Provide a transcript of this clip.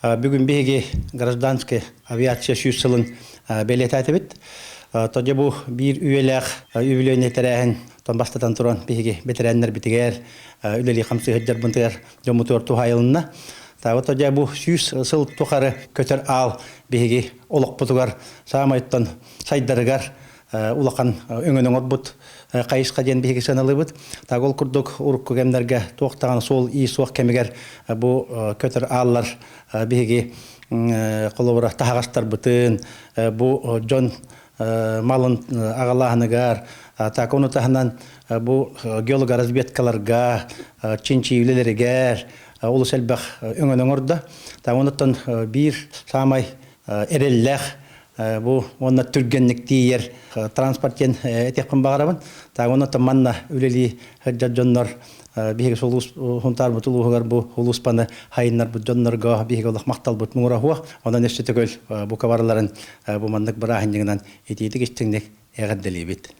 Бүгүн биһиги гражданскай авиация сүүс сылын бэлиэтээтибит. Тодьо бу биир үйэлээх үбүлүөйнэй тэрээһин бастатан туран биһиги бэтэрээннэрбитигэр үлэлии хамсыы сылдьарбытыгар дьоммутугар туһаайылынна. Таабыт тодьо бу 100 сыл тухары көтөр аал биһиги олохпутугар саамай сайдарыгар улахан өҥөнү оҥорбут хайысха диэн биһиги сыаналыыбыт. Так ол курдук урукку кэмнэргэ туох даҕаны суол-иис суох кэмигэр бу көтөр ааллар биһиги холобура таһаҕастарбытын бу дьон малын аҕалааһыныгар так ону таһынан бу геологоразведкаларга чинчийии үлэлэригэр олус элбэх өҥөнү оҥордо. Так онуттан биир саамай эрэллээх бу уонна түргэнник тиийэр транспорт диэн этиэхпин баҕарабын. Так онно манна үлэлии сылдьар дьоннор биһиги сулус Сунтаарбыт улууһугар бу улууспаны хайыннарбыт дьоннорго биһиги олох махталбыт муҥура суох. Онон өссө төгүл бука барыларын бу маннык бырааһынньыгынан итиитик истиҥник эҕэрдэлиибит.